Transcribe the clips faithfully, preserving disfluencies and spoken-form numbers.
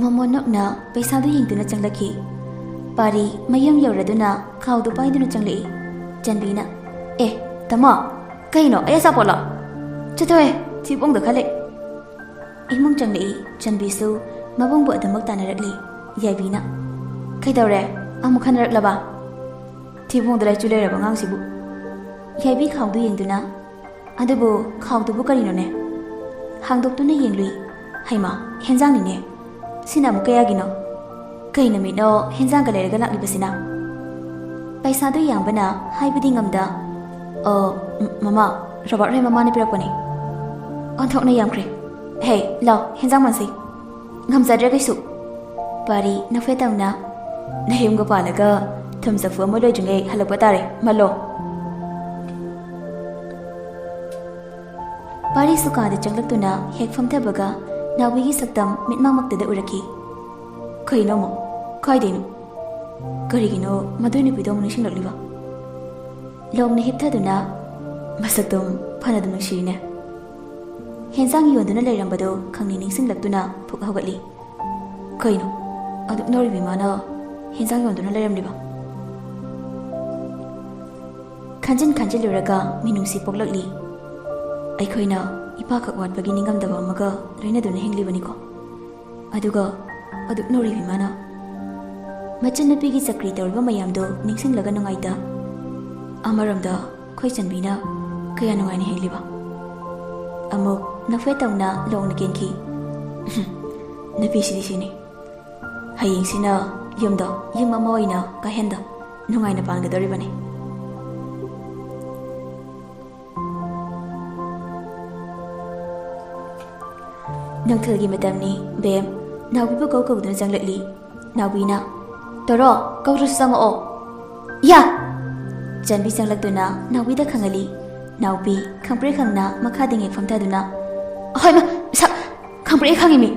ꯃꯃꯣꯟ ꯅꯣꯛꯅ ꯄꯩꯁꯥꯗꯨ ꯌꯦꯡꯗꯨꯅ ꯆꯪꯂꯛꯈꯤ꯫ ꯄꯥꯔꯤ ꯃꯌꯨꯝ ꯌꯧꯔꯗꯨꯅ ꯈꯥꯎꯗꯨ ꯄꯥꯏꯗꯨꯅ ꯆꯪꯂꯛꯏ꯫ ꯆꯟꯕꯤꯅ, "ꯑꯦ, ꯇꯥꯃꯣ, ꯀꯩꯅꯣ, ꯑꯩ ꯑꯆꯥꯄꯣꯠꯂꯣ? ꯆꯠꯊꯣꯛꯑꯦ, ꯊꯤꯕꯣꯡꯗ ꯈꯜꯂꯦ꯫" ꯏꯃꯨꯡ ꯆꯪꯂꯛꯏ꯫ ꯆꯟꯕꯤꯁꯨ ꯃꯕꯨꯡꯕꯨ ꯑꯗꯨꯃꯛ ꯇꯥꯟꯅꯔꯛꯂꯤ꯫ ꯌꯥꯏꯕꯤꯅ, "ꯀꯩꯗꯧꯔꯦ? ꯑꯃꯨꯛ ꯈꯟꯅꯔꯛꯂꯕ?" ꯊꯤꯕꯣꯡꯗ ꯂꯥꯏꯆꯨ ꯂꯩꯔꯕ ꯑꯉꯥꯡꯁꯤꯕꯨ꯫ ꯌꯥꯏꯕꯤ ꯈꯥꯎꯗꯨ ꯌꯦꯡꯗꯨꯅ, "ꯑꯗꯨꯕꯨ ꯈꯥꯎꯗꯨꯕꯨ ꯀꯔꯤꯅꯣꯅꯦ?" ꯍꯥꯡꯗꯣꯛꯇꯨꯅ ꯌꯦꯡꯂꯨꯏ꯫ "ꯍꯩꯃꯥ, ꯍꯦꯟꯖꯥꯡꯅꯤꯅꯦ꯫ ꯁꯤꯅ ꯑꯃꯨꯛ ꯀꯌꯥꯒꯤꯅꯣ? ꯀꯩ ꯅꯨꯃꯤꯠꯅꯣ ꯍꯦꯟꯖꯥꯡꯒ ꯂꯩꯔꯒ ꯂꯥꯛꯂꯤꯕꯁꯤꯅ?" ꯄꯩꯁꯥꯗꯨ ꯌꯥꯝꯕꯅ ꯍꯥꯏꯕꯗꯤ ꯉꯝꯗ, "ꯑ, ꯃ-, ꯃꯃꯥ, ꯔꯣꯕꯥꯔꯠ ꯍꯣꯏ ꯃꯃꯥꯅ ꯄꯤꯔꯛꯄꯅꯦ꯫ ꯑꯣꯟꯊꯣꯛꯅ ꯌꯥꯝꯈ꯭ꯔꯦ꯫ ꯍꯦ, ꯂꯥꯎ, ꯍꯦꯟꯖꯥꯡ ꯃꯟꯁꯤ꯫" "ꯉꯝꯖꯗ꯭ꯔꯦ ꯀꯩꯁꯨ꯫" ꯄꯥꯔꯤ ꯅꯐꯦꯠ ꯇꯧꯅ, "ꯅꯌꯨꯝꯒ ꯄꯥꯜꯂꯒ ꯊꯨꯝ ꯆꯐꯨ ꯑꯃ ꯂꯣꯏꯗ꯭ꯔꯤꯉꯩ ꯍꯜꯂꯛꯄ ꯇꯥꯔꯦ, ꯃꯜꯂꯣ꯫" ꯄꯥꯔꯤꯁꯨ ꯀꯥꯗ ꯆꯪꯂꯛꯇꯨꯅ ꯍꯦꯛ ꯐꯝꯊꯕꯒ ꯅꯥꯎꯕꯤꯒꯤ ꯁꯛꯇꯝ ꯃꯤꯠꯃꯥꯡꯃꯛꯇꯗ ꯎꯔꯛꯈꯤ꯫ "ꯀꯩꯅꯣ ꯑꯃꯨꯛ? ꯀꯥꯏꯗꯩꯅꯣ? ꯀꯔꯤꯒꯤꯅꯣ ꯃꯗꯨꯏ ꯅꯨꯄꯤꯗꯣ ꯑꯃꯨꯛ ꯅꯤꯡꯁꯤꯡꯂꯛꯂꯤꯕ?" ꯂꯣꯡꯅ ꯍꯤꯞꯊꯗꯨꯅ, "ꯃꯁꯛꯇꯨꯝ ꯐꯅꯗꯨꯝ ꯅꯨꯡꯁꯤꯔꯤꯅꯦ꯫" ꯍꯦꯟꯖꯥꯡ ꯌꯣꯟꯗꯨꯅ ꯂꯩꯔꯝꯕꯗꯨ ꯈꯪꯅꯤꯡ ꯅꯤꯡꯁꯤꯡꯂꯛꯇꯨꯅ ꯐꯨꯛ ꯍꯧꯒꯠꯂꯤ꯫ "ꯀꯩꯅꯣ? ꯑꯗꯨꯛ ꯅꯧꯔꯤꯕꯤ ꯃꯥꯅ ꯍꯦꯟꯖꯥꯡ ꯌꯣꯟꯗꯨꯅ ꯂꯩꯔꯝꯂꯤꯕ?" ꯈꯟꯖꯤꯟ ꯈꯟꯖꯤꯜꯂꯨꯔꯒ ꯃꯤꯅꯨꯡꯁꯤ ꯄꯣꯛꯂꯛꯂꯤ꯫ ꯑꯩꯈꯣꯏꯅ ꯏꯄꯥꯈꯛ ꯋꯥꯠꯄꯒꯤ ꯅꯤꯡꯉꯝꯗꯕ ꯑꯃꯒ ꯂꯣꯏꯅꯗꯨꯅ ꯍꯤꯡꯂꯤꯕꯅꯤꯀꯣ꯫ ꯑꯗꯨꯒ ꯑꯗꯨꯛ ꯅꯧꯔꯤꯕꯤ ꯃꯥꯅ ꯃꯆꯟꯅꯨꯄꯤꯒꯤ ꯆꯀ꯭ꯔꯤ ꯇꯧꯔꯤꯕ ꯃꯌꯥꯝꯗꯣ ꯅꯤꯡꯁꯤꯡꯂꯒ ꯅꯨꯡꯉꯥꯏꯇ꯫ ꯑꯃꯔꯣꯝꯗ ꯑꯩꯈꯣꯏ ꯆꯟꯕꯤꯅ ꯀꯌꯥ ꯅꯨꯡꯉꯥꯏꯅ ꯍꯤꯡꯂꯤꯕ꯫ ꯑꯃꯨꯛ ꯅꯐꯦꯠ ꯇꯧꯅ ꯂꯣꯡꯅ ꯀꯦꯟꯈꯤ꯫ "ꯅꯨꯄꯤꯁꯤꯗꯤ ꯁꯤꯅꯤ꯫ ꯍꯌꯦꯡꯁꯤꯅ ꯌꯨꯝꯗ ꯌꯨꯝ ꯑꯃ ꯑꯣꯏꯅ ꯀꯥꯏꯍꯟꯗ ꯅꯨꯡꯉꯥꯏꯅ ꯄꯥꯟꯒꯗꯧꯔꯤꯕꯅꯤ꯫" ꯅꯨꯡꯊꯤꯜꯒꯤ ꯃꯇꯝꯅꯤ꯫ ꯕꯦꯝ ꯅꯥꯎꯕꯤꯕꯨ ꯀꯧ ꯀꯧꯗꯨꯅ ꯆꯪꯂꯛꯂꯤ꯫ ꯅꯥꯎꯕꯤꯅ, "ꯇꯣꯔꯣ, ꯀꯧꯗ꯭ꯔꯁꯨ ꯆꯪꯉꯛꯑꯣ꯫" "ꯌꯥ!" ꯆꯟꯕꯤ ꯆꯪꯂꯛꯇꯨꯅ ꯅꯥꯎꯕꯤꯗ ꯈꯪꯍꯜꯂꯤ꯫ ꯅꯥꯎꯕꯤ ꯈꯪꯄ꯭ꯔꯦꯛ ꯈꯪꯅ ꯃꯈꯥꯗ ꯉꯦꯛ ꯐꯝꯊꯗꯨꯅ, "ꯑꯍꯣꯏ ꯃꯥ, ꯁꯛ ꯈꯪꯄ꯭ꯔꯦꯛ ꯈꯪꯉꯤꯃꯤ!"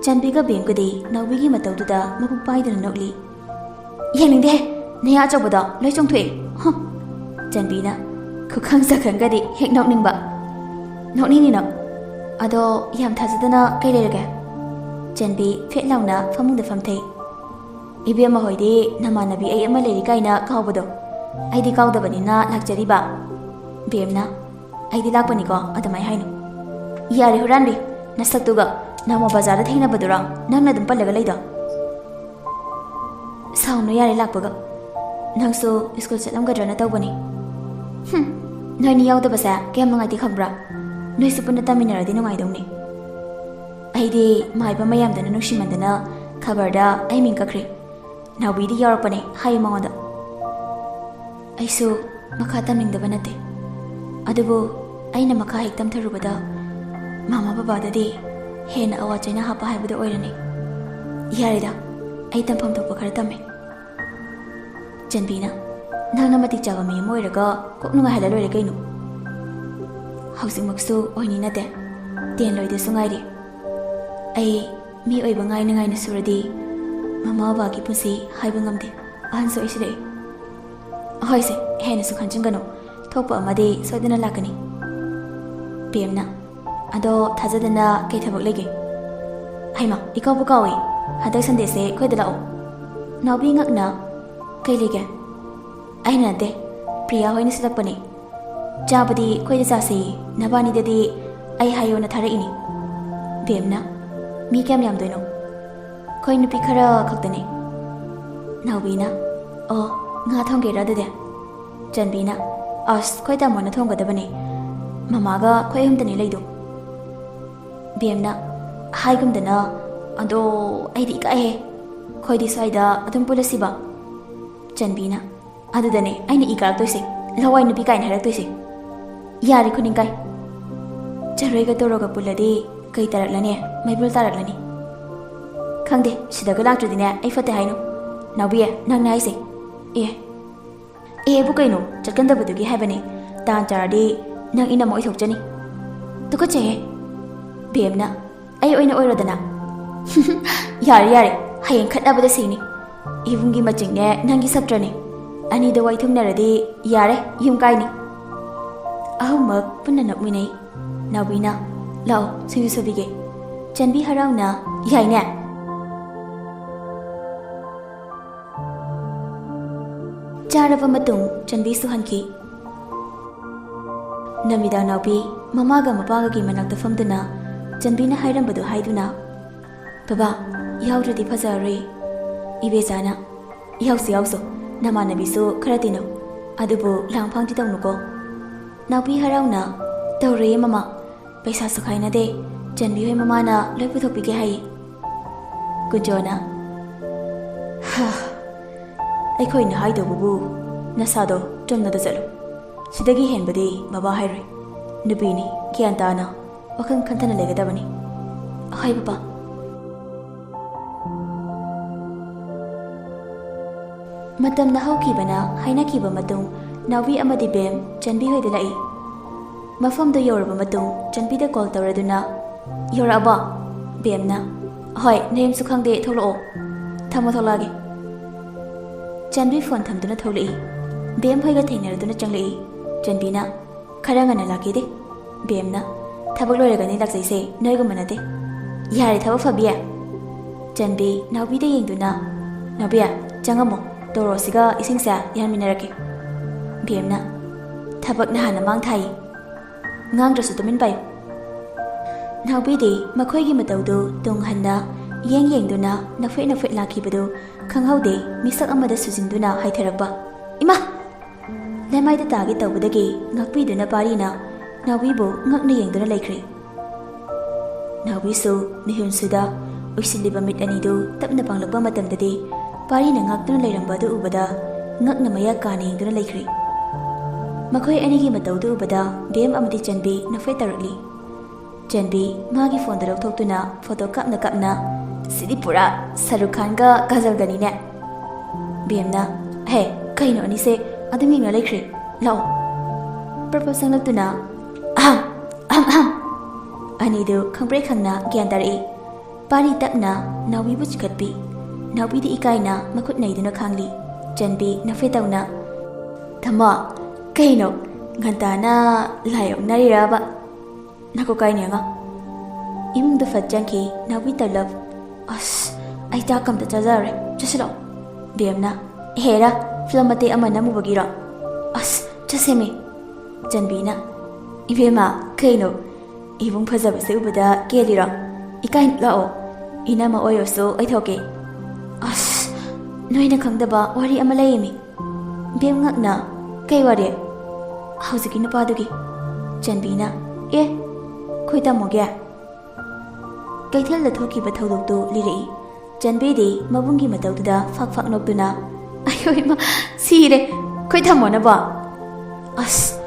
ꯆꯟꯕꯤꯒ ꯕꯦꯝꯒꯗꯤ ꯅꯥꯎꯕꯤꯒꯤ ꯃꯇꯧꯗꯨꯗ ꯃꯕꯨꯛ ꯄꯥꯏꯗꯨꯅ ꯅꯣꯛꯂꯤ꯫ "ꯌꯦꯡꯅꯤꯡꯗꯦ, ꯅꯌꯥ ꯑꯆꯧꯕꯗꯣ ꯂꯣꯏ ꯆꯣꯡꯊꯣꯛꯑꯦ꯫" ꯍꯨꯝ꯫ ꯆꯟꯕꯤꯅ, "ꯈꯨꯈꯪ ꯆꯈꯪꯒꯗꯤ ꯍꯦꯛ ꯅꯣꯛꯅꯤꯡꯕ꯫" "ꯅꯣꯛꯅꯤꯡꯅꯤ ꯅꯪ꯫ ꯑꯗꯣ ꯌꯥꯝ ꯊꯥꯖꯗꯅ ꯀꯩ ꯂꯩꯔꯒꯦ?" ꯆꯟꯕꯤ ꯐꯦꯠ ꯂꯥꯎꯅ ꯐꯃꯨꯡꯗ ꯐꯝꯊꯩ꯫ "ꯏꯕꯦꯝꯃ ꯍꯣꯏꯗꯤ ꯅꯃꯥꯟꯅꯕꯤ ꯑꯩ ꯑꯃ ꯂꯩꯔꯤ ꯀꯥꯏꯅ ꯀꯥꯎꯕꯗꯣ, ꯑꯩꯗꯤ ꯀꯥꯎꯗꯕꯅꯤꯅ ꯂꯥꯛꯆꯔꯤꯕ꯫" ꯕꯦꯝꯅ, "ꯑꯩꯗꯤ ꯂꯥꯛꯄꯅꯤꯀꯣ, ꯑꯗꯨꯃꯥꯏ ꯍꯥꯏꯅꯨ꯫" "ꯌꯥꯔꯦ ꯍꯨꯔꯥꯟꯕꯤ, ꯅꯁꯛꯇꯨꯒ ꯅꯣꯡꯃ ꯕꯖꯥꯔꯗ ꯊꯦꯡꯅꯕꯗꯨꯔꯣ ꯅꯪꯅ ꯑꯗꯨꯝ ꯄꯜꯂꯒ ꯂꯩꯗꯣ?" "ꯁꯥꯎꯅꯨ ꯌꯥꯔꯦ ꯂꯥꯛꯄꯒ꯫ ꯅꯪꯁꯨ ꯁ꯭ꯀꯨꯜ ꯆꯠꯂꯝꯒꯗ꯭ꯔꯅ ꯇꯧꯕꯅꯤ꯫" "ꯍꯨꯝ, ꯅꯣꯏꯅꯤ ꯌꯥꯎꯗꯕꯁꯦ ꯀꯌꯥꯝ ꯅꯨꯡꯉꯥꯏꯇꯦ ꯈꯪꯕ꯭ꯔꯥ? ꯅꯣꯏꯁꯨ ꯄꯨꯟꯅ ꯇꯝꯃꯤꯟꯅꯔꯗꯤ ꯅꯨꯡꯉꯥꯏꯗꯧꯅꯤ꯫" "ꯑꯩꯗꯤ ꯃꯥꯏꯕ ꯃꯌꯥꯝꯗꯨꯅ ꯅꯨꯡꯁꯤꯃꯟꯗꯅ ꯈꯕꯔꯗ ꯑꯩ ꯃꯤꯡ ꯀꯛꯈ꯭ꯔꯦ꯫ ꯅꯥꯎꯕꯤꯗꯤ ꯌꯥꯎꯔꯛꯄꯅꯦ ꯍꯥꯏꯌꯨ ꯃꯉꯣꯟꯗ꯫" ꯑꯩꯁꯨ ꯃꯈꯥ ꯇꯝꯅꯤꯡꯗꯕ ꯅꯠꯇꯦ, ꯑꯗꯨꯕꯨ ꯑꯩꯅ ꯃꯈꯥ ꯍꯦꯛ ꯇꯝꯊꯔꯨꯕꯗ ꯃꯃꯥ ꯕꯕꯥꯗꯗꯤ ꯍꯦꯟꯅ ꯑꯋꯥ ꯆꯩꯅ ꯍꯥꯞꯄ ꯍꯥꯏꯕꯗꯨ ꯑꯣꯏꯔꯅꯤ꯫ ꯌꯥꯔꯦꯗ, ꯑꯩ ꯇꯝꯐꯝ ꯊꯣꯛꯄ ꯈꯔ ꯇꯝꯃꯦ꯫ ꯆꯟꯕꯤꯅ, "ꯅꯪꯅ ꯃꯇꯤꯛ ꯆꯥꯕ ꯃꯤ ꯑꯃ ꯑꯣꯏꯔꯒ ꯀꯣꯛ ꯅꯨꯡꯉꯥꯏꯍꯜꯂ ꯂꯣꯏꯔꯦ ꯀꯩꯅꯣ?" "ꯍꯧꯖꯤꯛꯃꯛꯁꯨ ꯑꯣꯏꯅꯤꯡꯅꯗꯦ, ꯇꯦꯟ ꯂꯣꯏꯗꯁꯨ ꯉꯥꯏꯔꯤ꯫ ꯑꯩ ꯃꯤ ꯑꯣꯏꯕ ꯉꯥꯏꯅ ꯉꯥꯏꯅ ꯁꯨꯔꯗꯤ ꯃꯃꯥ ꯕꯕꯥꯒꯤ ꯄꯨꯟꯁꯤ ꯍꯥꯏꯕ ꯉꯝꯗꯦ, ꯑꯍꯟꯁꯨ ꯑꯣꯏꯁꯤꯜꯂꯛꯑꯦ꯫" "ꯍꯣꯏꯁꯦ, ꯍꯦꯟꯅꯁꯨ ꯈꯟꯖꯤꯟꯒꯅꯨ, ꯊꯣꯛꯄ ꯑꯃꯗꯤ ꯁꯣꯏꯗꯅ ꯂꯥꯛꯀꯅꯤ꯫" ꯕꯦꯝꯅ, "ꯑꯗꯣ ꯊꯥꯖꯗꯅ ꯀꯩ ꯊꯕꯛ ꯂꯩꯒꯦ?" "ꯍꯩꯃꯥ, ꯏꯀꯥꯎꯕꯨ ꯀꯥꯎꯏ, ꯍꯟꯗꯛ ꯁꯟꯗꯦꯁꯦ ꯑꯩꯈꯣꯏꯗ ꯂꯥꯛꯑꯣ꯫" ꯅꯥꯎꯕꯤ ꯉꯛꯅ, "ꯀꯩ ꯂꯩꯒꯦ?" "ꯑꯩꯅ ꯅꯠꯇꯦ, ꯄ꯭ꯔꯤꯌꯥ ꯍꯣꯏꯅ ꯁꯤꯜꯂꯛꯄꯅꯦ꯫ ꯆꯥꯕꯗꯤ ꯑꯩꯈꯣꯏꯗ ꯆꯥꯁꯦꯌꯦ, ꯅꯕꯥꯅꯤꯗꯗꯤ ꯑꯩ ꯍꯥꯏꯌꯣꯅ ꯊꯥꯔꯛꯏꯅꯤ꯫" ꯕꯦꯝꯅ, "ꯃꯤ ꯀꯌꯥꯝ ꯌꯥꯝꯗꯣꯏꯅꯣ?" "ꯑꯩꯈꯣꯏ ꯅꯨꯄꯤ ꯈꯔ ꯈꯛꯇꯅꯦ꯫" ꯅꯥꯎꯕꯤꯅ, "ꯑꯣ, ꯉꯥ ꯊꯣꯡꯒꯦꯔꯥ ꯑꯗꯨꯗꯤ?" ꯆꯟꯕꯤꯅ, "ꯑꯁ, ꯑꯩꯈꯣꯏ ꯇꯥꯃꯣꯅ ꯊꯣꯡꯒꯗꯕꯅꯦ, ꯃꯃꯥꯒ ꯑꯩꯈꯣꯏ ꯑꯍꯨꯝꯇꯅꯤ ꯂꯩꯗꯣ꯫" ꯕꯦꯝꯅ, "ꯍꯥꯏꯒꯨꯝꯗꯅ, ꯑꯗꯣ ꯑꯩꯗꯤ ꯏꯀꯥꯏꯍꯦ, ꯑꯩꯈꯣꯏꯗꯤ ꯁ꯭ꯋꯥꯏꯗ ꯑꯗꯨꯝ ꯄꯨꯜꯂꯁꯤꯕ꯫" ꯆꯟꯕꯤꯅ, "ꯑꯗꯨꯗꯅꯦ ꯑꯩꯅ ꯏ ꯀꯥꯔꯛꯇꯣꯏꯁꯦ, ꯂꯋꯥꯏ ꯅꯨꯄꯤ ꯀꯥꯏꯅ ꯍꯥꯏꯔꯛꯇꯣꯏꯁꯦ꯫ ꯌꯥꯔꯦ ꯈꯨꯅꯤꯡꯀꯥꯏ꯫ ꯆꯔꯣꯏꯒ ꯇꯣꯔꯣꯒ ꯄꯨꯜꯂꯗꯤ ꯀꯩ ꯇꯥꯔꯛꯂꯅꯤ? ꯃꯩꯕꯨꯜ ꯇꯥꯔꯛꯂꯅꯤ꯫ ꯈꯪꯗꯦ, ꯁꯤꯗꯒ ꯂꯥꯛꯇ꯭ꯔꯗꯤꯅꯦ ꯑꯩ ꯐꯠꯇꯦ ꯍꯥꯏꯅꯨ꯫ ꯅꯥꯎꯕꯤ, ꯅꯪꯅꯦ ꯍꯥꯏꯁꯦ꯫ ꯑꯦ, ꯑꯦꯕꯨ ꯀꯩꯅꯣ? ꯆꯠꯀꯟꯗꯕꯗꯨꯒꯤ ꯍꯥꯏꯕꯅꯦ꯫ ꯇꯥꯟ ꯆꯥꯔꯗꯤ ꯅꯪ ꯏꯅꯝꯃ ꯑꯣꯏꯊꯣꯛꯆꯅꯤ꯫ ꯇꯨꯀꯠꯆꯩꯍꯦ꯫" ꯕꯦꯝꯅ, "ꯑꯩ ꯑꯣꯏꯅ ꯑꯣꯏꯔꯣꯗꯅ?" "ꯌꯥꯔꯦ, ꯌꯥꯔꯦ, ꯍꯌꯦꯡ ꯈꯠꯅꯕꯗ ꯁꯤꯅꯤ꯫ ꯏꯕꯨꯡꯒꯤ ꯃꯆꯤꯡꯅꯦ ꯅꯪꯒꯤ ꯁꯞꯇ꯭ꯔꯅꯤ꯫ ꯑꯅꯤꯗꯣ ꯋꯥꯏꯊꯨꯡꯅꯔꯗꯤ ꯌꯥꯔꯦ, ꯌꯨꯝ ꯀꯥꯏꯅꯤ꯫" ꯑꯍꯨꯝꯃꯛ ꯄꯨꯟꯅ ꯅꯣꯛꯃꯤꯟꯅꯩ꯫ ꯅꯥꯎꯕꯤꯅ, "ꯂꯥꯛꯑꯣ, ꯁꯤꯡꯖꯨ ꯁꯨꯕꯤꯒꯦ꯫" ꯆꯟꯕꯤ ꯍꯔꯥꯎꯅ, "ꯌꯥꯏꯅꯦ?" ꯆꯥꯔꯕ ꯃꯇꯨꯡ ꯆꯟꯕꯤꯁꯨ ꯍꯟꯈꯤ꯫ ꯅꯨꯃꯤꯗꯥꯡ ꯅꯥꯎꯕꯤ ꯃꯃꯥꯒ ꯃꯄꯥꯒꯒꯤ ꯃꯅꯥꯛꯇ ꯐꯝꯗꯨꯅ ꯆꯟꯕꯤꯅ ꯍꯥꯏꯔꯝꯕꯗꯨ ꯍꯥꯏꯗꯨꯅ, "ꯕꯕꯥ, ꯌꯥꯎꯗ꯭ꯔꯗꯤ ꯐꯖꯔꯔꯣꯏ꯫ ꯏꯕꯦꯆꯥꯅ, ꯌꯥꯎꯁꯨ ꯌꯥꯎꯁꯨ, ꯅꯃꯥꯟꯅꯕꯤꯁꯨ ꯈꯔ ꯇꯤꯟꯅꯧ꯫ ꯑꯗꯨꯕꯨ ꯂꯥꯡꯐꯥꯡꯗꯤ ꯇꯧꯅꯨꯀꯣ꯫" ꯅꯥꯎꯕꯤ ꯍꯔꯥꯎꯅ, "ꯇꯧꯔꯣꯏꯌꯦ ꯃꯃꯥ, ꯄꯩꯁꯥꯁꯨ ꯈꯥꯏꯅꯗꯦ꯫ ꯆꯟꯕꯤ ꯍꯣꯏ ꯃꯃꯥꯅ ꯂꯣꯏ ꯄꯨꯊꯣꯛꯄꯤꯒꯦ ꯍꯥꯏꯌꯦ꯫" ꯀꯨꯟꯖꯣꯅ, "ꯍꯥ, ꯑꯩꯈꯣꯏꯅ ꯍꯥꯏꯗꯧꯕꯕꯨ ꯅꯁꯥꯗꯣ ꯆꯨꯝꯅꯗ ꯆꯠꯂꯨ꯫ ꯁꯤꯗꯒꯤ ꯍꯦꯟꯕꯗꯤ ꯕꯕꯥ ꯍꯥꯏꯔꯣꯏ꯫ ꯅꯨꯄꯤꯅꯤ, ꯒ꯭ꯌꯥꯟ ꯇꯥꯅ ꯋꯥꯈꯜ ꯈꯟꯊꯅ ꯂꯩꯒꯗꯕꯅꯤ꯫" "ꯑꯍꯣꯏ ꯕꯕꯥ꯫" ꯃꯇꯝꯅ ꯍꯧꯈꯤꯕꯅ ꯍꯥꯏꯅꯈꯤꯕ ꯃꯇꯨꯡ ꯅꯥꯎꯕꯤ ꯑꯃꯗꯤ ꯕꯦꯝ ꯆꯟꯕꯤ ꯍꯣꯏꯗ ꯂꯥꯛꯏ꯫ ꯃꯐꯝꯗꯨ ꯌꯧꯔꯕ ꯃꯇꯨꯡ ꯆꯟꯕꯤꯗ ꯀꯣꯜ ꯇꯧꯔꯗꯨꯅ, "ꯌꯧꯔꯛꯑꯕꯣ?" ꯕꯦꯝꯅ, "ꯍꯣꯏ, ꯅꯌꯨꯝꯁꯨ ꯈꯪꯗꯦ, ꯊꯣꯛꯂꯛꯑꯣ꯫" "ꯊꯝꯃꯣ, ꯊꯣꯛꯂꯛꯑꯒꯦ꯫" ꯆꯟꯕꯤ ꯐꯣꯟ ꯊꯝꯗꯨꯅ ꯊꯣꯛꯂꯛꯏ꯫ ꯕꯦꯝ ꯍꯣꯏꯒ ꯊꯦꯡꯅꯔꯗꯨꯅ ꯆꯪꯂꯛꯏ꯫ ꯆꯟꯕꯤꯅ, "ꯈꯔ ꯉꯟꯅ ꯂꯥꯛꯀꯦꯗꯦ꯫" ꯕꯦꯝꯅ, "ꯊꯕꯛ ꯂꯣꯏꯔꯒꯅꯤ ꯂꯥꯛꯆꯩꯁꯦ, ꯅꯣꯏꯒꯨꯝꯕ ꯅꯠꯇꯦ꯫" "ꯌꯥꯔꯦ ꯊꯕꯛ ꯐꯕꯤ꯫" ꯆꯟꯕꯤ ꯅꯥꯎꯕꯤꯗ ꯌꯦꯡꯗꯨꯅ, "ꯅꯥꯎꯕꯤ, ꯆꯪꯉꯝꯃꯣ, ꯇꯣꯔꯣꯁꯤꯒ ꯏꯁꯤꯡꯁꯦ ꯌꯥꯟꯃꯤꯟꯅꯔꯛꯀꯦ꯫" ꯕꯦꯝꯅ, "ꯊꯕꯛꯅ ꯍꯥꯟꯅ ꯃꯥꯡ ꯊꯥꯏ, ꯉꯥꯡꯗ꯭ꯔꯁꯨ ꯇꯨꯃꯤꯟ ꯄꯥꯏꯌꯨ꯫" ꯅꯥꯎꯕꯤꯗꯤ ꯃꯈꯣꯏꯒꯤ ꯃꯇꯧꯗꯨ ꯇꯨꯡ ꯍꯟꯅ ꯌꯦꯡ ꯌꯦꯡꯗꯨꯅ ꯅꯐꯦꯠ ꯅꯐꯦꯠ ꯂꯥꯛꯈꯤꯕꯗꯨ ꯈꯪꯍꯧꯗꯦ, ꯃꯤꯁꯛ ꯑꯃꯗ ꯁꯨꯖꯤꯟꯗꯨꯅ ꯍꯥꯏꯊꯔꯛꯄ, "ꯏꯃꯥ!" ꯂꯩꯃꯥꯏꯗ ꯇꯥꯒꯦ ꯇꯧꯕꯗꯒꯤ ꯉꯥꯛꯄꯤꯗꯨꯅ ꯄꯥꯔꯤꯅ ꯅꯥꯎꯕꯤꯕꯨ ꯉꯛꯅ ꯌꯦꯡꯗꯨꯅ ꯂꯩꯈ꯭ꯔꯦ꯫ ꯅꯥꯎꯕꯤꯁꯨ ꯃꯤꯍꯨꯟꯁꯨꯗ ꯎꯏꯁꯤꯜꯂꯤꯕ ꯃꯤꯠ ꯑꯅꯤꯗꯨ ꯇꯞꯅ ꯄꯥꯡꯂꯛꯄ ꯃꯇꯝꯗꯗꯤ ꯄꯥꯔꯤꯅ ꯉꯥꯛꯇꯨꯅ ꯂꯩꯔꯝꯕ ꯑꯗꯨ ꯎꯕꯗ ꯉꯛꯅ ꯃꯌꯥ ꯀꯥꯅ ꯌꯦꯡꯗꯨꯅ ꯂꯩꯈ꯭ꯔꯦ꯫ ꯃꯈꯣꯏ ꯑꯅꯤꯒꯤ ꯃꯇꯧꯗꯨ ꯎꯕꯗ ꯕꯦꯝ ꯑꯃꯗꯤ ꯆꯟꯕꯤ ꯅꯐꯦꯠ ꯇꯧꯔꯛꯂꯤ꯫ ꯆꯟꯕꯤ ꯃꯥꯒꯤ ꯐꯣꯟꯗ ꯂꯧꯊꯣꯛꯇꯨꯅ ꯐꯣꯇꯣ ꯀꯥꯞꯅ ꯀꯥꯞꯅ, "ꯁꯤꯗꯤ ꯄꯨꯔꯥ ꯁꯔꯨꯛ ꯈꯥꯟꯒ ꯀꯥꯖꯜꯒꯅꯤꯅꯦ꯫" ꯕꯦꯝꯅ, "ꯍꯦ, ꯀꯩꯅꯣ ꯑꯅꯤꯁꯦ ꯑꯗꯨꯝ ꯌꯦꯡꯅ ꯂꯩꯈ꯭ꯔꯦ? ꯂꯥꯛꯑꯣ꯫" ꯄ꯭ꯔꯞ ꯄ꯭ꯔꯞ ꯆꯪꯂꯛꯇꯨꯅ, "ꯑꯍꯝ, ꯑꯍꯝ, ꯑꯍꯝ!" ꯑꯅꯤꯗꯨ ꯈꯪꯄ꯭ꯔꯦꯛ ꯈꯪꯅ ꯒ꯭ꯌꯥꯟ ꯇꯥꯔꯛꯏ꯫ ꯄꯥꯔꯤ ꯇꯞꯅ ꯅꯥꯎꯕꯤꯕꯨ ꯆꯤꯡꯈꯠꯄꯤ꯫ ꯅꯥꯎꯕꯤꯗꯤ ꯏꯀꯥꯏꯅ ꯃꯈꯨꯠ ꯅꯩꯗꯨꯅ ꯈꯥꯡꯂꯤ꯫ ꯆꯟꯕꯤ ꯅꯐꯦꯠ ꯇꯧꯅ, "ꯇꯥꯃꯣ, ꯀꯩꯅꯣ? ꯉꯟꯇꯥꯅ ꯂꯥꯏ ꯑꯣꯛꯅꯔꯤꯔꯕ? ꯅꯀꯣꯛ ꯀꯥꯏꯅꯤ ꯑꯉꯥꯡ꯫" ꯏꯃꯨꯡꯗ ꯐꯠ ꯆꯪꯈꯤ ꯅꯥꯎꯕꯤ ꯇꯂꯞ꯫ ꯑꯁ, ꯑꯩ ꯆꯥꯛ ꯑꯝꯇ ꯆꯥꯖꯔꯦ, ꯆꯠꯁꯤꯜꯂꯛꯑꯣ꯫ ꯕꯦꯝꯅ, ꯍꯦꯔꯥ, ꯐꯤꯂꯝ ꯃꯇꯦꯛ ꯑꯃ ꯅꯝꯃꯨꯕꯒꯤꯔꯣ? ꯑꯁ, ꯆꯠꯁꯦꯃꯤ꯫ ꯆꯟꯕꯤꯅ, ꯏꯕꯦꯝꯃ, ꯀꯩꯅꯣ? ꯏꯕꯨꯡ ꯐꯖꯕꯁꯦ ꯎꯕꯗ ꯀꯦꯜꯂꯤꯔꯣ? ꯏꯀꯥꯏ ꯂꯥꯛꯑꯣ, ꯏꯅꯝꯃ ꯑꯣꯏꯔꯁꯨ ꯑꯣꯏꯊꯣꯛꯀꯦ꯫ ꯑꯁ, ꯅꯣꯏꯅ ꯈꯪꯗꯕ ꯋꯥꯔꯤ ꯑꯃ ꯂꯩꯌꯦꯃꯤ꯫ ꯕꯦꯝ ꯉꯛꯅ, ꯀꯩ ꯋꯥꯔꯤ? ꯍꯧꯖꯤꯛꯀꯤ ꯅꯨꯄꯥꯗꯨꯒꯤ꯫ ꯆꯟꯕꯤꯅ, ꯑꯦ, ꯈꯣꯏ ꯇꯥꯃꯣꯒꯤ? ꯀꯩꯊꯦꯜꯗ ꯊꯣꯛꯈꯤꯕ ꯊꯧꯗꯣꯛꯇꯨ ꯂꯤꯔꯛꯏ꯫ ꯆꯟꯕꯤꯗꯤ ꯃꯕꯨꯡꯒꯤ ꯃꯇꯧꯗꯨꯗ ꯐꯥꯛ ꯐꯥꯛ ꯅꯣꯛꯇꯨꯅ, ꯑꯌꯣ ꯏꯃꯥ, ꯁꯤꯔꯦ, ꯈꯣꯏ ꯇꯥꯃꯣꯅꯕꯣ? ꯑꯁ,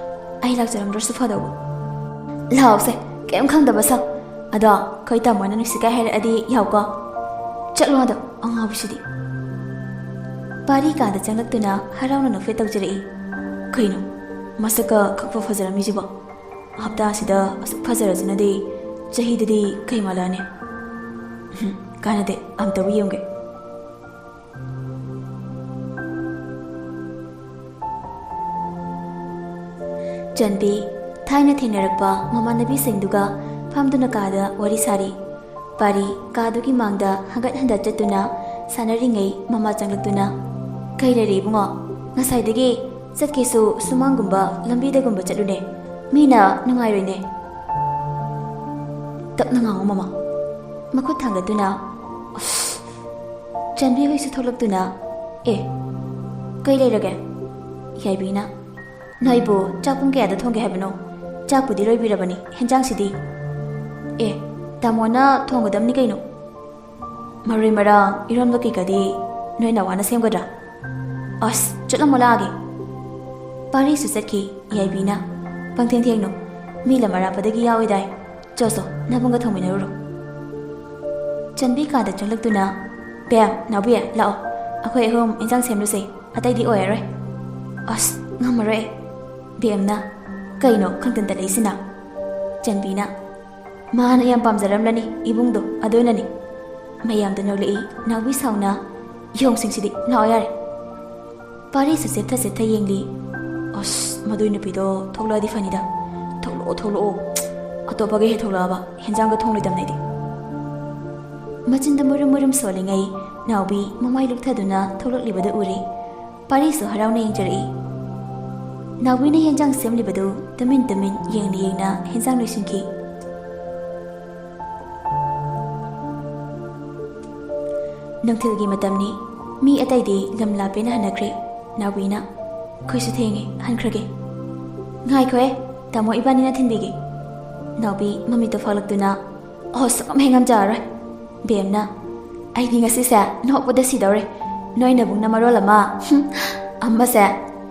ꯑꯩ ꯂꯥꯛꯆꯔꯝꯗ꯭ꯔꯁꯨ ꯐꯗꯧꯕ꯫ ꯂꯥꯛꯑꯣꯁꯦ, ꯀꯩꯝ ꯈꯪꯗꯕ ꯁꯥ꯫ ꯑꯗꯣ ꯈꯣꯏ ꯇꯥꯃꯣꯅ ꯅꯨꯡꯁꯤꯠꯀ ꯍꯥꯏꯔꯛꯑꯗꯤ ꯌꯥꯎꯀꯣ꯫ ꯆꯠꯂꯣ ꯑꯗꯣ, ꯑꯉꯥꯎꯕꯤꯁꯤꯗꯤ꯫ ꯄꯥꯔꯤ ꯀꯥꯗ ꯆꯪꯂꯛꯇꯨꯅ ꯍꯔꯥꯎꯅ ꯅꯣꯛꯐꯦꯠ ꯇꯧꯖꯔꯛꯏ꯫ ꯀꯩꯅꯣ, ꯃꯁꯛꯀ ꯈꯪꯐ ꯐꯖꯔꯝꯃꯤꯁꯤꯕꯣ? ꯍꯞꯇꯥꯁꯤꯗ ꯑꯁꯨꯛ ꯐꯖꯔꯁꯤꯅꯗꯤ ꯆꯍꯤꯗꯗꯤ ꯀꯩ ꯃꯥꯜꯂꯛꯑꯅꯤ? ꯍꯨꯝ, ꯀꯥꯟꯅꯗꯦ, ꯑꯝꯇꯕꯨ ꯌꯦꯡꯒꯦ꯫ ꯆꯟꯕꯤ, ꯊꯥꯏꯅ ꯊꯦꯡꯅꯔꯛꯄ ꯃꯃꯥꯟꯅꯕꯤꯁꯤꯡꯗꯨꯒ ꯐꯝꯗꯨꯅ ꯀꯥꯗ ꯋꯥꯔꯤ ꯁꯥꯔꯤ꯫ ꯄꯥꯔꯤ ꯀꯥꯗꯨꯒꯤ ꯃꯥꯡꯗ ꯍꯪꯒꯠ ꯍꯟꯗ ꯆꯠꯇꯨꯅ ꯁꯥꯟꯅꯔꯤꯉꯩ ꯃꯃꯥ ꯆꯪꯂꯛꯇꯨꯅ, "ꯀꯩ ꯂꯩꯔꯦ ꯏꯕꯨꯡꯉꯣ? ꯉꯁꯥꯏꯗꯒꯤ ꯆꯠꯀꯦꯁꯨ ꯁꯨꯃꯥꯡꯒꯨꯝꯕ ꯂꯝꯕꯤꯗꯒꯨꯝꯕ ꯆꯠꯂꯨꯅꯦ꯫ ꯃꯤꯅ ꯅꯨꯡꯉꯥꯏꯔꯣꯏꯅꯦ꯫ ꯇꯞꯅ ꯉꯥꯡꯉꯨ ꯃꯃꯥ꯫" ꯃꯈꯨꯠ ꯊꯥꯡꯒꯠꯇꯨꯅ, "ꯑꯁ!" ꯆꯟꯕꯤ ꯍꯣꯏꯁꯨ ꯊꯣꯛꯂꯛꯇꯨꯅ, "ꯑꯦ, ꯀꯩ ꯂꯩꯔꯒꯦ?" ꯌꯥꯏꯕꯤꯅ, "ꯅꯣꯏꯕꯨ ꯆꯥꯛ ꯄꯨꯡ ꯀꯌꯥꯗ ꯊꯣꯡꯒꯦ ꯍꯥꯏꯕꯅꯣ? ꯆꯥꯛꯄꯨꯗꯤ ꯂꯣꯏꯕꯤꯔꯕꯅꯤ, ꯍꯦꯟꯖꯥꯡꯁꯤꯗꯤ?" "ꯑꯦ, ꯇꯥꯃꯣꯅ ꯊꯣꯡꯒꯗꯕꯅꯤ ꯀꯩꯅꯣ꯫ ꯃꯔꯣꯏ ꯃꯔꯥꯡ, ꯏꯔꯣꯟꯕ ꯀꯩꯀꯥꯗꯤ ꯅꯣꯏ ꯅꯋꯥꯅ ꯁꯦꯝꯒꯗ꯭ꯔꯥ?" "ꯑꯁ, ꯆꯠꯂꯝꯃꯣ, ꯂꯥꯛꯑꯒꯦ꯫" ꯄꯥꯔꯤꯁꯨ ꯆꯠꯈꯤ꯫ ꯌꯥꯏꯕꯤꯅ, "ꯄꯪꯊꯦꯡ ꯊꯦꯡꯅꯨ, ꯃꯤ ꯂꯝ ꯑꯔꯥꯞꯄꯗꯒꯤ ꯌꯥꯎꯏꯗꯥꯏ꯫ ꯆꯣ ꯆꯣ, ꯅꯕꯨꯡꯒ ꯊꯣꯡꯃꯤꯟꯅꯔꯨꯔꯣ꯫" ꯆꯟꯕꯤ ꯀꯥꯗ ꯆꯪꯂꯛꯇꯨꯅ, "ꯕꯦꯝ, ꯅꯥꯎꯕꯤ, ꯂꯥꯛꯑꯣ, ꯑꯩꯈꯣꯏ ꯑꯍꯨꯝ ꯏꯟꯖꯥꯡ ꯁꯦꯝꯂꯨꯁꯦ, ꯑꯇꯩꯗꯤ ꯑꯣꯏꯔꯔꯣꯏ꯫" "ꯑꯁ, ꯉꯝꯃꯔꯣꯏ ꯑꯩ꯫" ꯕꯦꯝꯅ, "ꯀꯩꯅꯣ ꯈꯪꯇꯟ ꯇꯠꯂꯛꯏꯁꯤꯅ?" ꯆꯟꯕꯤꯅ, "ꯃꯥꯅ ꯌꯥꯝ ꯄꯥꯝꯖꯔꯝꯂꯅꯤ ꯏꯕꯨꯡꯗꯣ, ꯑꯗꯨꯅꯅꯤ꯫" ꯃꯌꯥꯝꯗ ꯅꯣꯛꯂꯛꯏ ꯅꯥꯎꯕꯤ ꯁꯥꯎꯅ, "ꯌꯣꯡꯁꯤꯡꯁꯤꯗꯤ, ꯂꯥꯛꯑꯣ ꯌꯥꯔꯦ꯫" ꯄꯥꯔꯤꯁꯨ ꯆꯦꯠꯊ ꯆꯦꯠꯊ ꯌꯦꯡꯂꯤ꯫ "ꯑꯁ, ꯃꯗꯨꯏ ꯅꯨꯄꯤꯗꯣ ꯊꯣꯛꯂꯛꯑꯗꯤ ꯐꯅꯤꯗ꯫ ꯊꯣꯛꯂꯛꯑꯣ, ꯊꯣꯛꯂꯛꯑꯣ꯫ ꯑꯇꯣꯞꯄꯒ ꯍꯦꯛ ꯊꯣꯛꯂꯛꯑꯕ ꯍꯦꯟꯖꯥꯡꯒ ꯊꯣꯡꯂꯣꯏꯗꯕꯅꯦ ꯑꯩꯗꯤ꯫ ꯃꯆꯤꯟꯗ ꯃꯨꯔꯨꯝ ꯃꯨꯔꯨꯝ ꯁꯣꯜꯂꯤꯉꯩ ꯅꯥꯎꯕꯤ ꯃꯃꯥꯏ ꯂꯨꯛꯊꯗꯨꯅ ꯊꯣꯛꯂꯛꯂꯤꯕꯗꯨ ꯎꯔꯦ꯫ ꯄꯥꯔꯤꯁꯨ ꯍꯔꯥꯎꯅ ꯌꯦꯡꯖꯔꯛꯏ꯫ ꯅꯥꯎꯕꯤꯅ ꯍꯦꯟꯖꯥꯡ ꯁꯦꯝꯂꯤꯕꯗꯨ ꯇꯨꯃꯤꯟ ꯇꯨꯃꯤꯟ ꯌꯦꯡꯅ ꯌꯦꯡꯅ ꯍꯦꯟꯖꯥꯡ ꯂꯣꯏꯁꯤꯟꯈꯤ꯫ ꯅꯨꯡꯊꯤꯜꯒꯤ ꯃꯇꯝꯅꯤ꯫ ꯃꯤ ꯑꯇꯩꯗꯤ ꯂꯝ ꯂꯥꯞꯄꯦꯅ ꯍꯟꯅꯈ꯭ꯔꯦ꯫ ꯅꯥꯎꯕꯤꯅ, "ꯑꯩꯈꯣꯏꯁꯨ ꯊꯦꯡꯉꯦ, ꯍꯟꯈ꯭ꯔꯒꯦ꯫" "ꯉꯥꯏꯈꯣꯍꯦ, ꯇꯥꯃꯣ ꯏꯕꯥꯅꯤꯅ ꯊꯤꯟꯕꯤꯒꯦ꯫" ꯅꯥꯎꯕꯤ ꯃꯃꯤꯠꯇꯣ ꯐꯥꯛꯂꯛꯇꯨꯅ, "ꯑꯣ, ꯁꯨꯛꯉꯝ ꯍꯦꯛ ꯉꯝꯖꯔꯔꯣꯏ꯫" ꯕꯦꯝꯅ, "ꯑꯩꯗꯤ ꯉꯁꯤꯁꯦ ꯅꯣꯛꯄꯗ ꯁꯤꯗꯧꯔꯦ꯫ ꯅꯣꯏ ꯅꯕꯨꯡꯅ ꯃꯔꯣꯜ ꯑꯃ, ꯍꯨꯝ, ꯑꯃꯁꯦ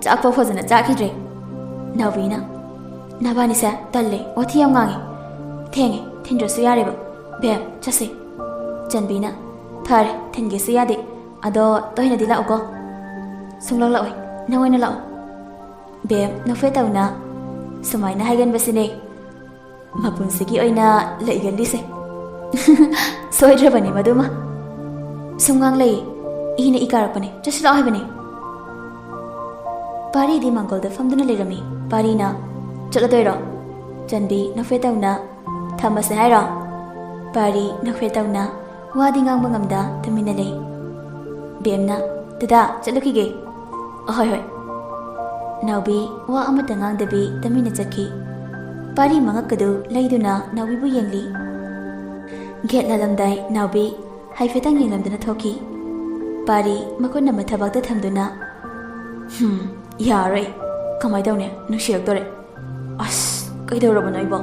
ꯆꯥꯛꯐꯥꯎ ꯐꯖꯅ ꯆꯥꯈꯤꯗ꯭ꯔꯦ꯫" ꯅꯥꯎꯕꯤꯅ, "ꯅꯕꯥꯅꯤꯁꯦ ꯇꯜꯂꯦ, ꯋꯥꯊꯤ ꯌꯥꯝ ꯉꯥꯡꯉꯦ꯫ ꯊꯦꯡꯉꯦ, ꯊꯤꯟꯗ꯭ꯔꯁꯨ ꯌꯥꯔꯦꯕ꯫ ꯕꯦꯝ, ꯆꯠꯁꯦ꯫" ꯆꯟꯕꯤꯅ, "ꯐꯔꯦ, ꯊꯤꯟꯒꯦꯁꯨ ꯌꯥꯗꯦ꯫ ꯑꯗꯣ ꯇꯣꯏꯅꯗꯤ ꯂꯥꯛꯎꯀꯣ꯫" "ꯁꯨꯡꯂꯥꯛ ꯂꯥꯛꯑꯣꯏ, ꯅꯪ ꯑꯣꯏꯅ ꯂꯥꯛꯑꯣ꯫" ꯕꯦꯝ ꯅꯣꯛꯐꯦꯠ ꯇꯧꯅ, "ꯁꯨꯃꯥꯏꯅ ꯍꯥꯏꯒꯟꯕꯁꯤꯅꯦ ꯃꯄꯨꯟꯁꯤꯒꯤ ꯑꯣꯏꯅ ꯂꯩꯒꯜꯂꯤꯁꯦ꯫" "ꯁꯣꯏꯗ꯭ꯔꯕꯅꯤ ꯃꯗꯨꯃ꯫" "ꯁꯨꯝ ꯉꯥꯡ ꯂꯩꯌꯦ, ꯏꯅ ꯏ ꯀꯥꯔꯛꯄꯅꯦ, ꯆꯠꯁꯤ ꯂꯥꯛꯑꯣ ꯍꯥꯏꯕꯅꯦ꯫" ꯄꯥꯔꯤꯗꯤ ꯃꯥꯡꯒꯣꯜꯗ ꯐꯝꯗꯨꯅ ꯂꯩꯔꯝꯃꯤ꯫ ꯄꯥꯔꯤꯅ, "ꯆꯠꯂꯗꯣꯏꯔꯣ?" ꯆꯟꯕꯤ ꯅꯣꯛꯐꯦꯠ ꯇꯧꯅ, "ꯊꯝꯃꯁꯦ ꯍꯥꯏꯔꯣ?" ꯄꯥꯔꯤ ꯅꯣꯛꯐꯦꯠ ꯇꯧꯅ ꯋꯥꯗꯤ ꯉꯥꯡꯕ ꯉꯝꯗ ꯇꯨꯃꯤꯟꯅ ꯂꯩ꯫ ꯕꯦꯝꯅ, "ꯗꯗꯥ, ꯆꯠꯂꯨꯈꯤꯒꯦ꯫" "ꯑꯍꯣꯏ, ꯍꯣꯏ꯫" ꯅꯥꯎꯕꯤ ꯋꯥ ꯑꯃꯠꯇ ꯉꯥꯡꯗꯕꯤ ꯇꯨꯃꯤꯟꯅ ꯆꯠꯈꯤ꯫ ꯄꯥꯔꯤ ꯃꯉꯛꯀꯗꯨ ꯂꯩꯗꯨꯅ ꯅꯥꯎꯕꯤꯕꯨ ꯌꯦꯡꯂꯤ꯫ ꯒꯦꯠ ꯂꯥꯜꯂꯝꯗꯥꯏ ꯅꯥꯎꯕꯤ ꯍꯥꯏꯐꯦꯠꯇꯪ ꯌꯦꯡꯂꯝꯗꯨꯅ ꯊꯣꯛꯈꯤ꯫ ꯄꯥꯔꯤ ꯃꯈꯨꯠ ꯑꯃ ꯊꯕꯥꯛꯇ ꯊꯝꯗꯨꯅ, "ꯍꯨꯝ, ꯌꯥꯔꯣꯏ꯫ ꯀꯃꯥꯏ ꯇꯧꯅꯤ? ꯅꯨꯡꯁꯤꯔꯛꯇꯣꯔꯦ꯫ ꯑꯁ, ꯀꯩꯗꯧꯔꯕꯅꯣ ꯑꯩꯕꯣ?"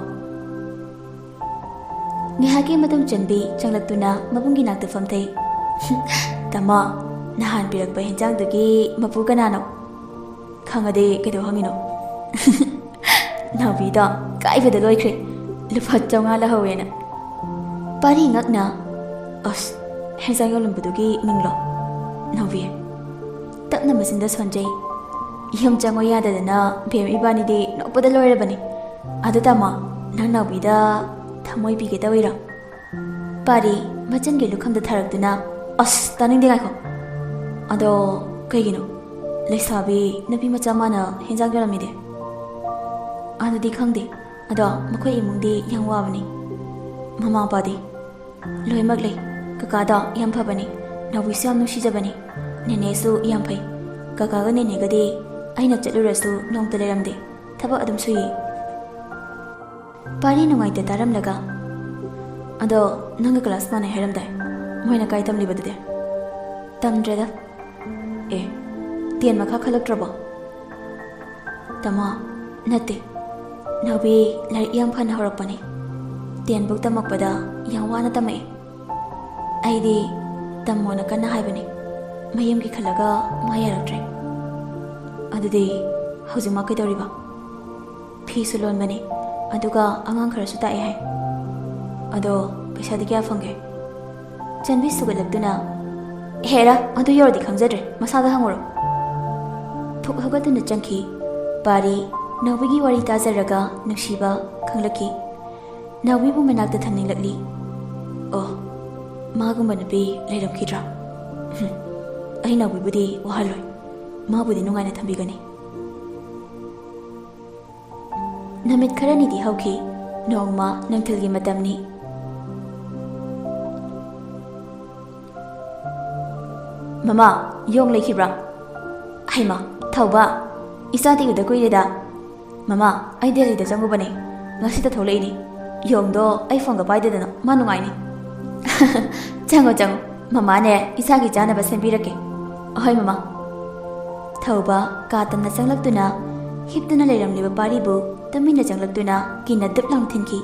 ꯉꯥꯏꯍꯥꯛꯀꯤ ꯃꯇꯨꯡ ꯆꯟꯕꯤ ꯆꯪꯂꯛꯇꯨꯅ ꯃꯕꯨꯡꯒꯤ ꯅꯥꯛꯇ ꯐꯝꯊꯩ꯫ "ꯇꯥꯃꯣ, ꯅꯍꯥꯟ ꯄꯤꯔꯛꯄ ꯍꯦꯟꯖꯥꯡꯗꯨꯒꯤ ꯃꯄꯨ ꯀꯅꯥꯅꯣ? ꯈꯪꯉꯗꯤ ꯀꯩꯗꯧ ꯍꯪꯉꯤꯅꯣ?" ꯅꯥꯎꯕꯤꯗꯣ ꯀꯥꯏꯕꯗ ꯂꯣꯏꯈ꯭ꯔꯦ꯫ "ꯂꯨꯄꯥ ꯆꯥꯝꯃꯉꯥ ꯂꯧꯍꯧꯋꯦꯅ꯫" ꯄꯥꯔꯤ ꯉꯛꯅ, "ꯑꯁ, ꯍꯦꯟꯖꯥꯡ ꯌꯣꯜꯂꯝꯕꯗꯨꯒꯤ ꯃꯤꯡꯂꯣ?" ꯅꯥꯎꯕꯤ ꯇꯞꯅ ꯃꯆꯤꯟꯗ ꯁꯣꯟꯖꯩ꯫ "ꯌꯨꯝ ꯆꯪꯉꯣ ꯌꯥꯗꯗꯅ ꯕꯦꯝ ꯏꯕꯥꯅꯤꯗꯤ ꯅꯣꯛꯄꯗ ꯂꯣꯏꯔꯕꯅꯤ꯫ ꯑꯗꯨ ꯇꯥꯃꯣ, ꯅꯪ ꯅꯥꯎꯕꯤꯗ ꯊꯃꯣꯏ ꯄꯤꯒꯦ ꯇꯧꯔꯤꯔꯣ?" ꯄꯥꯔꯤ ꯃꯆꯤꯟꯒꯤ ꯂꯨꯈꯝꯗ ꯊꯥꯔꯛꯇꯨꯅ, "ꯑꯁ, ꯇꯥꯅꯤꯡꯗꯦ, ꯉꯥꯏꯈꯣ꯫ ꯑꯗꯣ ꯀꯩꯒꯤꯅꯣ? ꯂꯩꯁꯥꯕꯤ ꯅꯨꯄꯤ ꯃꯆꯥ ꯃꯥꯅ ꯍꯦꯟꯖꯥꯡ ꯌꯣꯜꯂꯝꯃꯤꯗꯤ?" "ꯑꯗꯨꯗꯤ ꯈꯪꯗꯦ꯫ ꯑꯗꯣ ꯃꯈꯣꯏ ꯏꯃꯨꯡꯗꯤ ꯌꯥꯝ ꯋꯥꯕꯅꯤ꯫ ꯃꯃꯥ ꯃꯄꯥꯗꯤ? ꯂꯣꯏꯅꯃꯛ ꯂꯩ꯫ ꯀꯀꯥꯗꯣ ꯌꯥꯝ ꯐꯕꯅꯤ꯫ ꯅꯥꯎꯕꯤꯁꯨ ꯌꯥꯝ ꯅꯨꯡꯁꯤꯖꯕꯅꯤ꯫ ꯅꯦꯅꯦꯁꯨ ꯌꯥꯝ ꯐꯩ꯫ ꯀꯀꯥꯒ ꯅꯦꯅꯦꯒꯗꯤ ꯑꯩꯅ ꯆꯠꯂꯨꯔꯁꯨ ꯅꯣꯡꯇ ꯂꯩꯔꯝꯗꯦ꯫ ꯊꯕꯛ ꯑꯗꯨꯝ ꯁꯨꯏ꯫ ꯄꯥꯔꯤ ꯅꯨꯡꯉꯥꯏꯇ ꯇꯥꯔꯝꯂꯒ, "ꯑꯗꯣ ꯅꯪꯒ ꯀ꯭ꯂꯥꯁ ꯃꯥꯟꯅꯩ ꯍꯥꯏꯔꯝꯗꯥꯏ? ꯃꯣꯏꯅ ꯀꯥꯏ ꯇꯝꯂꯤꯕꯗꯨꯗꯤ?" "ꯇꯝꯗ꯭ꯔꯦꯗ꯫" "ꯑꯦ, ꯇꯦꯟ ꯃꯈꯥ ꯈꯜꯂꯛꯇ꯭ꯔꯕꯣ?" "ꯇꯥꯃꯣ, ꯅꯠꯇꯦ꯫ ꯅꯥꯎꯕꯤ ꯂꯥꯏꯔꯤꯛ ꯌꯥꯝ ꯐꯅ ꯍꯧꯔꯛꯄꯅꯤ꯫ ꯇꯦꯟꯕꯨꯛ ꯇꯝꯃꯛꯄꯗ ꯌꯥꯝ ꯋꯥꯅ ꯇꯝꯃꯛꯏ꯫ ꯑꯩꯗꯤ ꯇꯝꯃꯣꯅ ꯀꯟꯅ ꯍꯥꯏꯕꯅꯤ꯫ ꯃꯌꯨꯝꯒꯤ ꯈꯜꯂꯒ ꯃꯥ ꯌꯥꯔꯛꯇ꯭ꯔꯦ꯫ ꯑꯗꯨꯗꯤ ꯍꯧꯖꯤꯛ ꯃꯥ ꯀꯩꯗꯧꯔꯤꯕ?" "ꯐꯤꯁꯨ ꯂꯣꯟꯕꯅꯤ, ꯑꯗꯨꯒ ꯑꯉꯥꯡ ꯈꯔꯁꯨ ꯇꯥꯛꯑꯦ ꯍꯥꯏ꯫" "ꯑꯗꯣ ꯄꯩꯁꯥꯗꯤ ꯀꯌꯥ ꯐꯪꯒꯦ?" ꯆꯟꯕꯤ ꯁꯨꯒꯠꯂꯛꯇꯨꯅ, "ꯍꯦꯔꯥ, ꯑꯗꯨ ꯌꯧꯔꯗꯤ ꯈꯪꯖꯗ꯭ꯔꯦ, ꯃꯁꯥꯗ ꯍꯪꯉꯨꯔꯣ꯫" ꯊꯣꯛ ꯍꯧꯒꯠꯇꯨꯅ ꯆꯪꯈꯤ꯫ ꯄꯥꯔꯤ ꯅꯥꯎꯕꯤꯒꯤ ꯋꯥꯔꯤ ꯇꯥꯖꯔꯒ ꯅꯨꯡꯁꯤꯕ ꯈꯪꯂꯛꯈꯤ꯫ ꯅꯥꯎꯕꯤꯕꯨ ꯃꯅꯥꯛꯇ ꯊꯝꯅꯤꯡꯂꯛꯂꯤ꯫ "ꯑꯣ, ꯃꯥꯒꯨꯝꯕ ꯅꯨꯄꯤ ꯂꯩꯔꯝꯈꯤꯗ꯭ꯔꯥ? ꯍꯨꯝ, ꯑꯩ ꯅꯥꯎꯕꯤꯕꯨꯗꯤ ꯋꯥꯍꯜꯂꯣꯏ꯫ ꯃꯥꯕꯨꯗꯤ ꯅꯨꯡꯉꯥꯏꯅ ꯊꯝꯕꯤꯒꯅꯤ꯫" ꯅꯨꯃꯤꯠ ꯈꯔꯅꯤꯗꯤ ꯍꯧꯈꯤ꯫ ꯅꯣꯡꯃ ꯅꯨꯡꯊꯤꯜꯒꯤ ꯃꯇꯝꯅꯤ꯫ "ꯃꯃꯥ, ꯌꯣꯡ ꯂꯩꯈꯤꯕ꯭ꯔꯥ? ꯍꯩꯃꯥ, ꯊꯧꯕ, ꯏꯆꯥꯗꯤ ꯎꯗ ꯀꯨꯏꯔꯦꯗ꯫ ꯃꯃꯥ, ꯑꯩ ꯗꯦꯜꯂꯤꯗ ꯆꯪꯉꯨꯕꯅꯦ꯫ ꯉꯁꯤꯇ ꯊꯣꯛꯂꯛꯏꯅꯤ꯫ ꯌꯣꯡꯗꯣ ꯑꯩ ꯐꯣꯟꯒ ꯄꯥꯏꯗꯦꯗꯅ, ꯃꯥ ꯅꯨꯡꯉꯥꯏꯅꯤ꯫" "ꯆꯪꯉꯣ, ꯆꯪꯉꯣ꯫ ꯃꯃꯥꯅꯦ ꯏꯆꯥꯒꯤ ꯆꯥꯅꯕ ꯁꯦꯝꯕꯤꯔꯛꯀꯦ꯫" "ꯑꯍꯣꯏ, ꯃꯃꯥ꯫" ꯊꯧꯕ ꯀꯥ ꯇꯝꯅ ꯆꯪꯂꯛꯇꯨꯅ ꯍꯤꯞꯇꯨꯅ ꯂꯩꯔꯝꯂꯤꯕ ꯄꯥꯔꯤꯕꯨ ꯇꯨꯃꯤꯟꯅ ꯆꯪꯂꯛꯇꯨꯅ ꯀꯤꯟꯅ ꯗꯨꯞ ꯂꯥꯎꯅ ꯊꯤꯟꯈꯤ꯫